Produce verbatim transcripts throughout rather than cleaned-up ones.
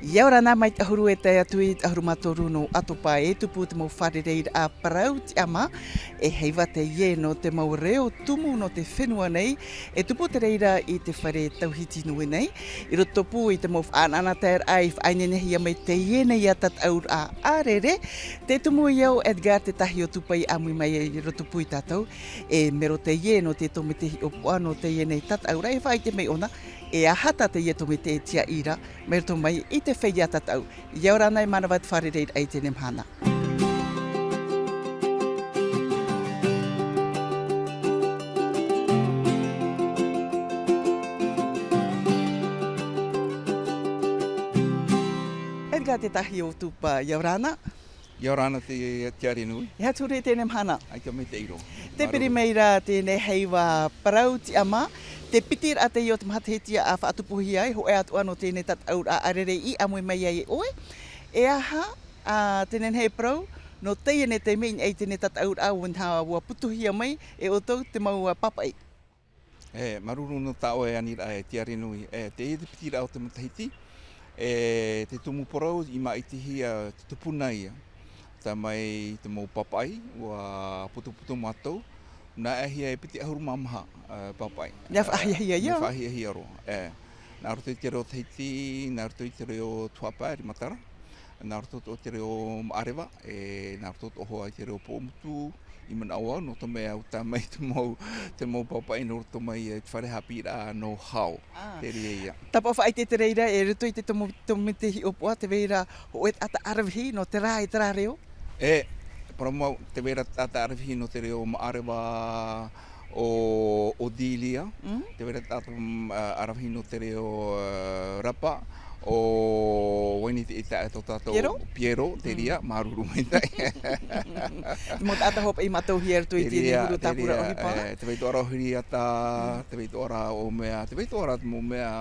ʻIa ora na, mai te ʻahuru e tae atu i te ʻahuru mā toru nō ʻOtopa e tupu te mau fārereiraʻa parau tiʻamā, e heiva teie nō te mau reo tumu nō te fenua nei, e tupu te reira i te fare tauhiti nui nei, i roto pū i te mau faʻanaʻanataeraʻa i faʻaineinehia mai teie nei ā tataʻuraʻa ʻārere, te tumu i au Edgar Te Tahi ʻOtupa i ʻāmui mai i roto pū ia tātou, e mero teie nō te tōmite hiʻopoʻa nō teie nei tataʻuraʻa, e faʻaʻite mai ʻōna, e aha tā teie tōmite e tiaʻi ra, mai roto mai i te feiā tataʻu. ʻIa ora na, e manaʻo te fārereiraʻa i teie mahana. Edgar Te Tahi ʻOtupa, ʻia ora na. ʻIa ora na te, te ʻārerenui. E aha te huru i teie mahana? ʻAita maitaʻi roa. Te piri mai ra teie heiva parau tiʻamā, te piti raʻa teie o te matahiti ʻa faʻatupuhia ai, hōʻē atoʻa nō teie tataʻuraʻa ʻārere i ʻāmui mai ai ʻoe. E aha, ā, teie nei parau, nō teie nei taime i niʻa i teie tataʻuraʻa ʻua putuhia mai e ʻoutou te mau, ā, pāpaʻi. E, māuruuru nō tā ʻoe aniraʻa e te ʻārerenui. E, teie te piti raʻa o te matahiti, e, te tumu parau i māʻitihia te tupuna ia. Tae mai te mau pāpaʻi, ʻua putuputu mātou, nā ʻāhia e piti ʻahuru mā maha, e, pāpaʻi. Nā faʻahiahia ia? Nā faʻahiahia roa, e. Nā roto i te reo Tahiti, nā roto i te reo tuhaʻa pae, rimatara, nā roto i te reo maʻareva, e, nā roto atoʻa hoʻi i te reo Puʻomotu, i manaʻo au, nō te mea ʻua tae mai te mau, te mau pāpaʻi nō roto mai, e, te fare haʻapiʻiraʻa nō Hao. Ā. Te reira ia. Tāpaʻo faʻaʻite te reira, e roto i te tōmite hiʻopoʻa, tē vai ra hōʻē taʻata ʻaravihi nō terā, e terā reo? E, parau mau, tē vai ra taʻata ʻaravihi nō te reo maʻareva ʻo, ʻo Delia. Mm. Tē vai ra taʻata, mm, ā, ʻaravihi nō te reo, ā, rapa, ʻo Waini te, i tā, tō tātou Piero? Piero, te reira, māuruuru maitaʻi. Te mau taʻata hopeʻa i mātauhia i roto i teie huru tāpura ʻohipa. E, tē vai atoʻa ra ʻo Hiriata, tē vai atoʻa ra ʻo mea, tē vai atoʻa ra te mau mea,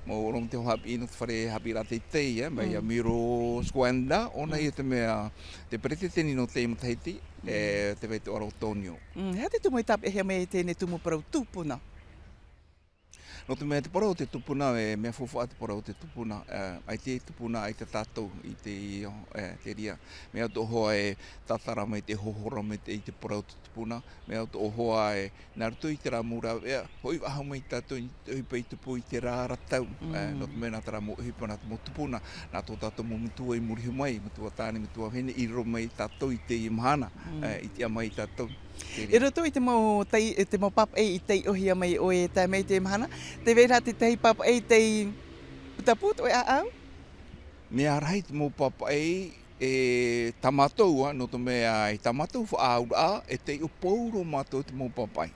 mau ʻorometua haʻapiʻi nō te fare haʻapiʻiraʻa teitei, e, mai ia Miro Squanda, ʻōna ia te mea, te peretiteni nō teie matahiti, e, tē vai atoʻa ra ʻo Tonio. Mm, e aha te tumu i tāpeʻahia mai i teie tumu parau tupuna? Nō te mea te parau o te tupuna, e mea faufaʻa te parau o te tupuna, e, ʻaita e tupuna, ʻaita tātou i te, e, te reira. Mea atoʻa hoʻi e tātara mai te hohora mai te, i te parau o te tupuna, mea atoʻa hoʻi e, nā roto i terā mau rāveʻa, hoʻi faʻahou mai tātou i te ʻohipa i tupu i terā ra tau, e, nō te mea nā terā mau ʻohipa, nā te mau tupuna, nā tō tātou mau metua i muri iho mai, metua tāne, metua vahine, i riro mai tātou i teie mahana, e, i tiʻa mai tātou. I roto i te mau tei-, te mau pāpaʻi i taiʻohia mai ʻoe e tae mai i teie mahana, tē vai ra te tahi pāpaʻi tei putapū tō ʻoe ʻāʻau? Mea rahi te mau pāpaʻi, e, tā mātou, ā, nō te mea, e, tā mātou faʻaauraʻa, e taiʻo pauroa mātou te mau pāpaʻi.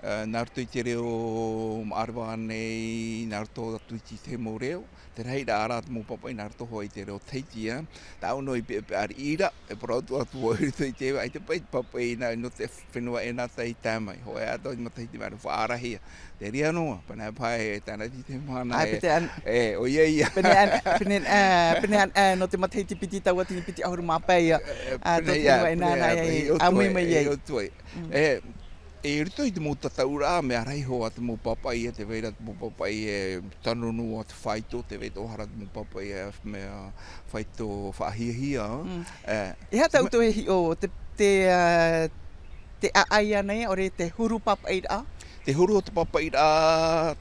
E, nā roto i te reo maʻareva nei, nā roto atu i te mau reo, te rahiraʻa rā te mau pāpaʻi nā roto hoʻi i te reo Tahiti, ā. Tāʻu noa i peʻapeʻa riʻi ra, e parau atu atu vau i roto i te, ʻaita paʻi te pāpaʻi nā, nō te fenua ʻē nā tahi tae mai. Hōʻē atoʻa i matahiti mai ra faʻaarahia. Te reira noa, pānaʻe paha e tāna i te mahana e, pete an-, e, ʻoia ia. Pene an-, pene, ā, pene an-, ā, nō te matahiti piti tauatini piti ʻahuru mā pae ia. E, ā, pene tō te ia, fenua ʻē nā, pene nā, ia, e, e, ʻāmui mai ai. E, ʻo tua e. Mm. E, i roto i te mau tataʻuraʻa, mea rahi hoʻi te mau pāpaʻi, e, tē vai ra te mau pāpaʻi, e, tano noa te faito, tē vai atoʻa ra te mau pāpaʻi, e, mea faito faʻahiahia, mm, e. E aha tā ʻoutou e hiʻo, te, te, ā, te ʻāʻai ānei, ʻaore te huru pāpaʻiraʻa? Te huru o te pāpaʻiraʻa,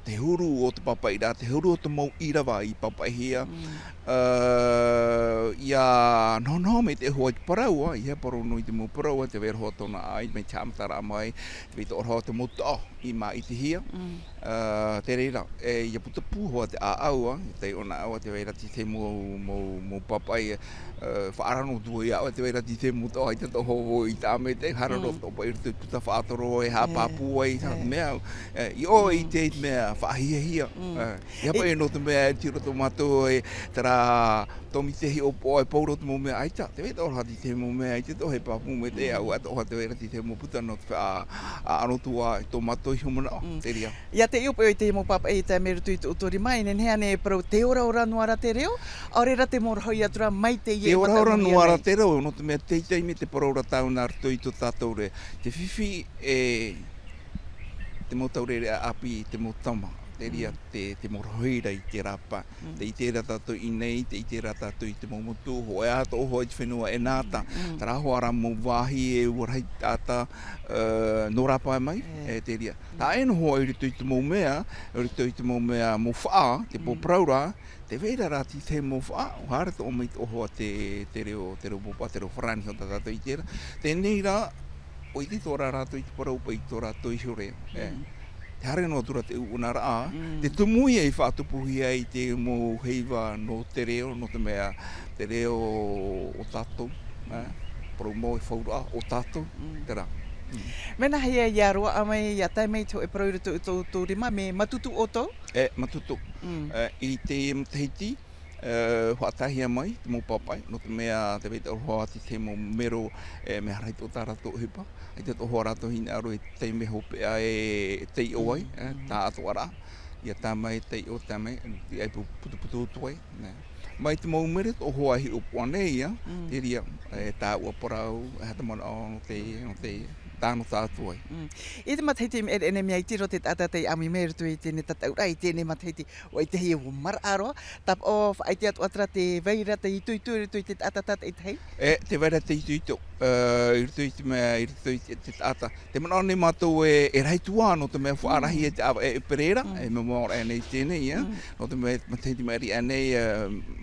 te huru o te pāpaʻiraʻa, te huru o te mau ʻīrava i pāpaʻihia. Mm. Ā, ʻia nohonoho mai te ʻohipa i te parau, ā, ʻeiaha parau noa i te mau parau, ā, tē vai ra hoʻi tōna ʻāʻai, mai te haʻamataraʻa mai, tē vai atoʻa ra hoʻi te mau toʻo i māʻitihia. Mm. Ā, te reira, e, ʻia putapū hoʻi te ʻāʻau, ā, tei ʻōna ʻāʻau, tē vai ra te tahi mau, mau, mau pāpaʻi, ā, faʻaara noa atu vau iā ʻoe, tē vai ra te tahi mau toʻo, ʻaita atoʻa hoʻi vau i taʻa maitaʻi, haere roa, mm, atoʻa paʻi i roto i te puta faʻatoro e haʻapāpū ai, e, te mea, e, i ʻō, mm, i te mea faʻahiahia. Mm. Ā, ʻeiaha paʻi nō te mea e tiro tō mātou e terā tōmite hiʻopoʻa e pauroa te mau mea ʻaita. Tē vai atoʻa ra te mau mea ʻaita atoʻa e pāpū mai te, mm, ʻaita atoʻa tē vai ra te mau puta nō te faʻa-, a-, ʻano atu ā i tō mātou iho manaʻo. Mm. Te reira. ʻIa taiʻo paʻi ʻoe i te mau pāpaʻi e tae mai roto i tō ʻoutou rima, e nehenehe ānei e parau, tē ora ora noa ra te reo, ʻaore rā tē mōrahoʻi atu ra mai teie e mataʻu mai nei? Tē ora ora noa ra te reo, nō te mea teitei mai te parau ra tāua nā roto i tō tātou reo. Te fifi e te mau taureʻareʻa ʻāpī i te mau tama. Te reira te, te morohira i te rapa. Te ʻite ra tātou i nei, te ʻite ra tātou i te mau motu, hōʻē ā tō ʻohoa i te fenua e nāta. Terā hoʻi rā mau vāhi e ua rahi taʻata, ā, nō rapa mai, e te reira. Taʻa ʻē noa hoʻi i roto i te mau mea, i roto i te mau mea mau faʻa, te pō parau ra, te vai ra rā te tahi mau faʻa, ʻua haere atoʻa mai tō ʻohoa te, te reo, te reo pōpā, te reo farāni hoʻi tā tātou i ʻite ra. Teie rā, ʻua ʻite atoʻa ra rātou i te parau paʻi i tō rātou iho reo. E. Te haere noa atu ra te ʻuʻuna ra, te tumu ia i faʻatupuhia ai te mau heiva nō te reo, nō te mea, te reo o tātou, e, parau mau e fauraʻa o tātou, terā. Mea nāhea ʻia roaʻa mai, ʻia tae mai te hōʻē parau i roto i tō, tō rima, mea matutu ʻoutou? E, matutu. E, i teie matahiti, e, faʻataahia mai te mau pāpaʻi, nō te mea te vai ra atoʻa te tahi mau mero, e, mea rahi atoʻa tā rātou ʻohipa, ʻaita atoʻa rātou hinaʻaro e taime hopeʻa e taiʻo ai, e, taʻatoʻa ra, ʻia tae mai, taiʻo, tae mai, ʻia pu-, putuputu atu ai, nē. Mai te mau mero atoʻa e hiʻopoʻa nei ia, te reira, e, tāua parau, e aha te manaʻo nō te, nō te, tā nō tātou ai. I te matahiti i maʻiri aʻe nei, mea ʻite roa te taʻata tei ʻāmui mai i roto i teie tataʻuraʻa i teie matahiti, ʻua ʻitehia ʻua maraʻa roa, tāpaʻo faʻaʻite atoʻa terā te vai ra te itoito i roto i te taʻata tātaʻitahi? E, te vai ra te itoito, e, i roto i te mea, i roto i te, te taʻata. Te manaʻo nei mātou e, e rahi atu ā, nō te mea faʻarahi e te ʻāvaʻe e Perera, e mea mau ra nei teie, e. Nō te mea, matahiti i maʻiri aʻe nei, e,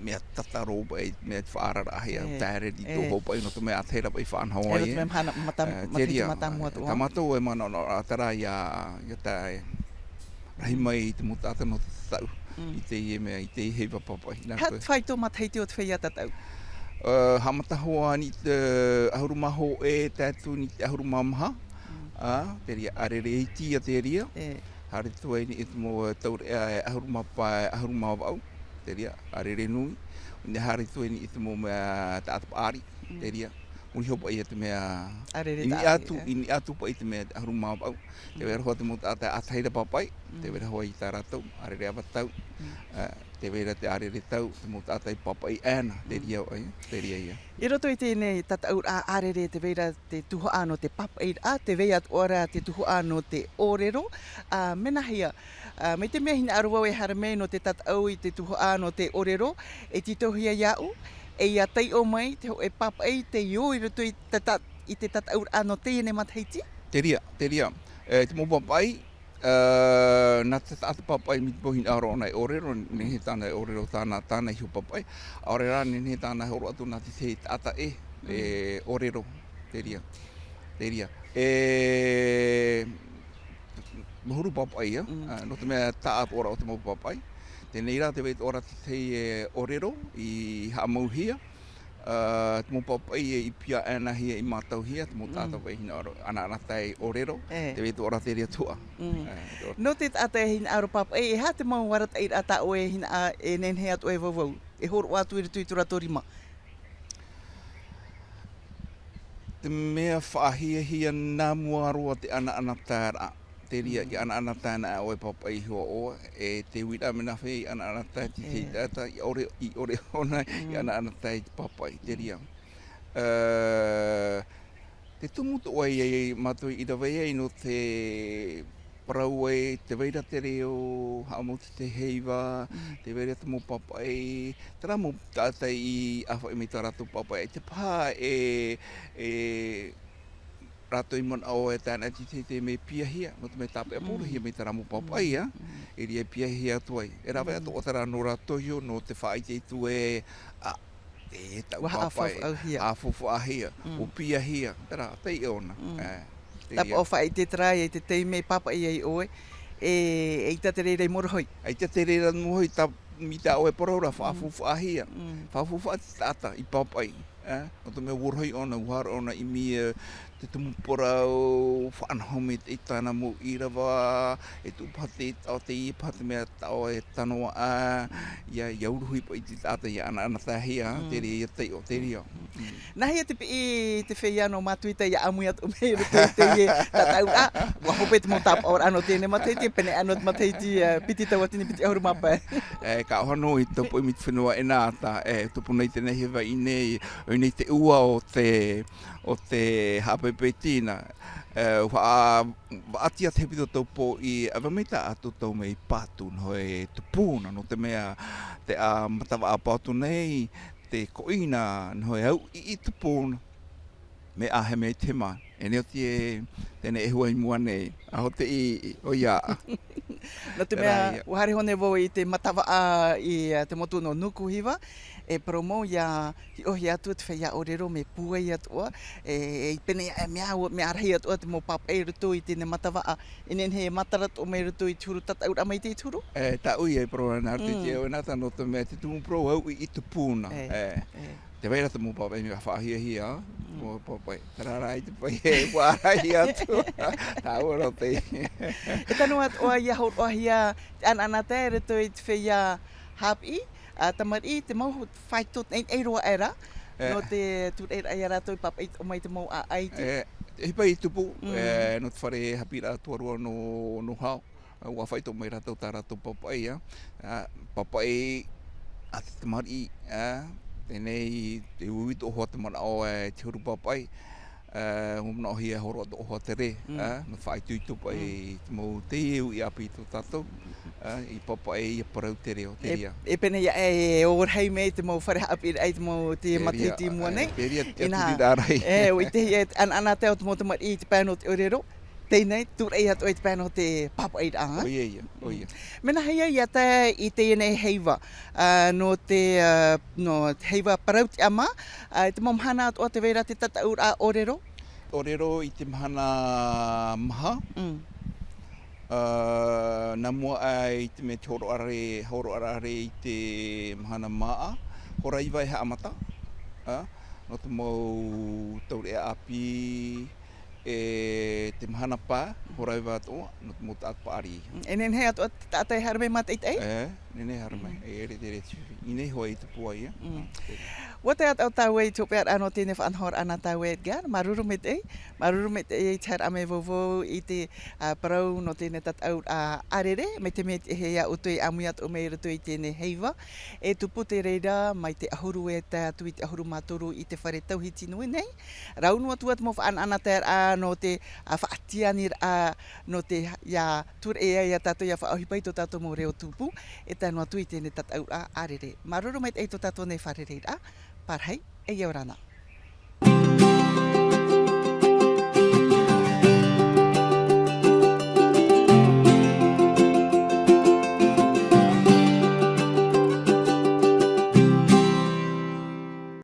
mea tataro paʻi, mea faʻararahia, e, tāreri tō hō paʻi, nō te mea ʻa te reira paʻi faʻanaho ai, e. Nō te mea mahana, mata-, e, matahiti mātāmua atoʻa. Tā mātou e manaʻo, nō, ā, terā ʻia, ʻia tae rahi mai i te mau taʻata nō te tataʻu, i teie mea, i teie heiva pāpaʻi. Nā koe. Te faito matahiti o te feiā tataʻu? Ā, haʻamata hoʻi i te ʻahuru mā hōʻē, tae atu i te ʻahuru mā maha. Ā, te reira, ʻārere iti ia te reira. E. Haere atu ai i te mau taureʻa e ʻahuru mā pae, ʻahuru mā vaʻu. Te reira, ʻārere nui. ʻUa haere atu ai i te mau mea taʻata paʻari. Te reira. Muri hoʻi paʻi ia te mea ʻārere i niʻa atu, i niʻa atu paʻi te mea ʻahuru mā vaʻu. Te vai ra hoʻi te mau taʻata ʻātahi ra pāpaʻi, te vai ra hoʻi tā rātou, ʻārere ʻava tau, ā, te vai ra te ʻārere tau, te mau taʻata i pāpaʻi aʻena, te reira ʻoia, te reira ia. I roto i teie tataʻuraʻa ʻārere te vai ra te tuhaʻa nō te pāpaʻiraʻa, te vai atoʻa ra te tuhaʻa nō te ʻōrero, ā, mea nāhea, ā, mai te mea hinaʻaro vau e haere mai nō te tataʻu i te tuhaʻa nō te ʻōrero, e tītauhia iāʻu, e ʻia taiʻo mai te hōʻē pāpaʻi tei ō i roto i te ta-, i te tataʻuraʻa nō teie matahiti? Te reira, te reira. E, te mau pāpaʻi, ā, nā te taʻata pāpaʻi mai te pō hinaʻaro ʻōna e ʻōrero, nehenehe tāna e ʻōrero tāna, tāna iho pāpaʻi. ʻAore rā, nehenehe tāna e hōroʻa atu nā te tahi taʻata ʻē, e ʻōrero. Te reira, te reira. E, mahuru pāpaʻi ia, ā, nō te mea taʻatoʻa ra o te mau pāpaʻi. Teie rā te vai atoʻa ra te tahi e ʻōrero i haʻamauhia, ā, te mau pāpaʻi e i piaʻanahia, i mātauhia, te mau taʻata vai hinaʻaro, ʻanaʻanatae ʻōrero, te vai atoʻa ra te reira tuhaʻa. Ā, tō- Nō te taʻata e hinaʻaro pāpaʻi, e aha te mau arataʻiraʻa tā ʻoe e hinaʻaro, e nehenehe atu e vauvau, e hōroʻa atu i roto i tō rātou rima? Te mea faʻahiahia nā mua roa te ʻanaʻanataeraʻa. Te reira, ʻia ʻanaʻanatae ana ʻoe pāpaʻi iho ʻoe, e te uiraʻa mea nāhea i ʻanaʻanatae te tahi taʻata, i ʻore, i ʻore ʻōna, i ʻanaʻanatae i te pāpaʻi, te reira. Ā, te tumu atoʻa ia mātou i rave ai nō te parau ai, te vai ra te reo, haʻamau te heiva, te vai ra te mau pāpaʻi, terā mau taʻata i ʻāfaʻi mai tā rātou pāpaʻi, ʻaita paha e, e rātou i manaʻo e tae ana te, te, te mea piahia, nō te mea tāpeʻa parauhia mai terā mau pāpaʻi, ā, e reira e piahia atu ai. E rave atoʻa terā nō rātou iho, nō te faʻaʻite atu e, ā, e taʻu pāpaʻi, ʻa faufaʻahia, ʻa faufaʻahia, ʻo piahia, terā, taiʻo ʻōna. Ā, te reira. Tāpaʻo faʻaʻite terā, i te taime e pāpaʻi ai ʻoe, e, ʻaita te reira i morohoi. ʻAita te reira i morohoi, tā, mai tā ʻoe parau ra, faʻafaufaʻahia. Faʻafaufaʻa te taʻata i pāpaʻi. Ā, nō te mea ʻua rohi ʻōna, ʻua haere ʻōna i ʻimi, ā, te tumu parau, faʻanaho mai i tāna mau ʻīrava, e tuʻu paha te taʻo, teie paha te mea taʻo e tano aʻe, ʻia, ʻia uruhi paʻi te taʻata, ʻia ʻanaʻanataehia, te reira ʻia taiʻo, te reira. Nāhea te piʻi te feiā nō Matuita ʻia ʻāmui atu mai i roto i teie tataʻuraʻa, ʻua hope te mau tāpaʻoraʻa nō teie matahiti, pēneiaʻe nō te matahiti, ā, piti tauatini, piti ʻahuru mā pae. E, ka ʻoaʻoa noa i tō paʻi mai te fenua e nāta, e, tupu nei teie nei heiva i ʻō nei, ʻō nei te ua o te, o te haʻa Pepetina, e, ua, ua ʻati atu he pito tau pō i ʻava mai tā ʻoutou tau mea i pātū, nō te tupuna, nō te mea te, a, matavaʻa pātū nei, te koʻina, nō te au i, i tupuna. Mea ʻā he mea i te mā, e neʻi oti e, teie nei e hua i mua nei, aho te i, i, ʻoia. Nō te mea, Terā ia. Ua haere hōʻē nei vau i te matavaʻa i, a, te motu nō Nuku Hiva, e parau mau ʻia hiʻohia atu te feiā ʻōrero mea pūai atoʻa, e, e i pēnei aʻe mea, mea rahi atoʻa te mau pāpaʻi i roto i teie nei matavaʻa, e nehenehe e matara atoʻa mai i roto i te huru tataʻuraʻa mai te huru. E, tāʻu ia e parau ana, ʻaita e Mm. ʻoe nā tā nō te mea te tumu parau au i, i tupuna. E, E. e. Tē vai ra te mau pāpaʻi mea faʻahiahia, Mm. mau pāpaʻi. Terā rā i te paʻi e ua ʻārahi atu. Tāʻu rā te E tano atoʻa ʻia hōroʻahia te ʻanaʻanatae i roto i te feiā haʻapiʻi, a, tamariʻi, te mau faito, e, e roa aʻe ra, E. nō te tūraʻiraʻa ia rātou i pāpaʻi atoʻa mai te mau ʻāʻai i te E, ʻohipa i tupu, Mm. e, nō te fare haʻapiʻiraʻa tuarua nō, nō Hao. Ua faito mai rātou tā rātou pāpaʻi, a, a, pāpaʻi a te tamariʻi, a, teie nei, e uiui atoʻa hoʻi te manaʻo, e, te huru pāpaʻi, e, ua manaʻohia e hōroʻa atoʻa hoʻi te rē, Mm. a, nō te faʻaitoito paʻi Mm. te mau, teie uʻi ʻāpī tō tātou, a, i pāpaʻi ʻia parau te reo, te E, reira. e pēnei aʻe e ō rahi mai te mau fare haʻapiʻiraʻa i te mau, te Te matahiti reira, i mua e, nei. te reira, te Inā, ʻāpī rārahi. e, ʻua ʻitehia e te ʻanaʻanatae o te mau tamariʻi i te pae nō te ʻōrero. Teie nei, tūraʻi atoʻa i te pae nō te pāpaʻiraʻa, a? ʻOia ia, ʻoia. Mm. Mea nāhea ʻia tae i teie nei heiva, a, nō te, a, nō te heiva parau tiʻamā, a, i te mau mahana atoʻa tē vai ra te tataʻuraʻa ʻōrero? ʻŌrero i te mahana maha. Mm. A, nā mua aʻe i te mea te hōroʻa ra, hōroʻa ra i te mahana māʻa, hora iva e haʻamata, a, nō te mau taureʻa ʻāpī, e te mahana pae, hora iva atoʻa, nō te mau taʻata paʻari. Mm, e nehenehe atoʻa te taʻata e haere mai mātaʻitaʻi? E, nehenehe haere mai, Mm. e ʻere te reira te fifi. I ʻō nei hoʻi i te pūai, a. Mm. Ua tae atoʻa tāua i te hopeʻaraʻa nō teie nei faʻanahoraʻa nā tāua Edgar, māuruuru maitaʻi, māuruuru maitaʻi i te haereraʻa mai vau vau i te, a, parau nō teie nei tataʻuraʻa ʻārere, mai te mea e ʻere iā ʻoutou e ʻāmui atoʻa mai i roto i teie nei heiva, e tupu te reira mai te ʻahuru e tae atu i te ʻahuru mā toru i te fare tauhiti nui nei, Rau noa atu ā te mau faʻanahoraʻa nō te, a, faʻatianiraʻa nō te, ʻia tūraʻi ai iā tātou ʻia faʻaʻohipa i tō tātou mau reo tupu, e tae noa atu i teie nei tataʻuraʻa ʻārere. Māuruuru maitaʻi i tō tātou nei fārereiraʻa, pārahi, e ʻia ora na.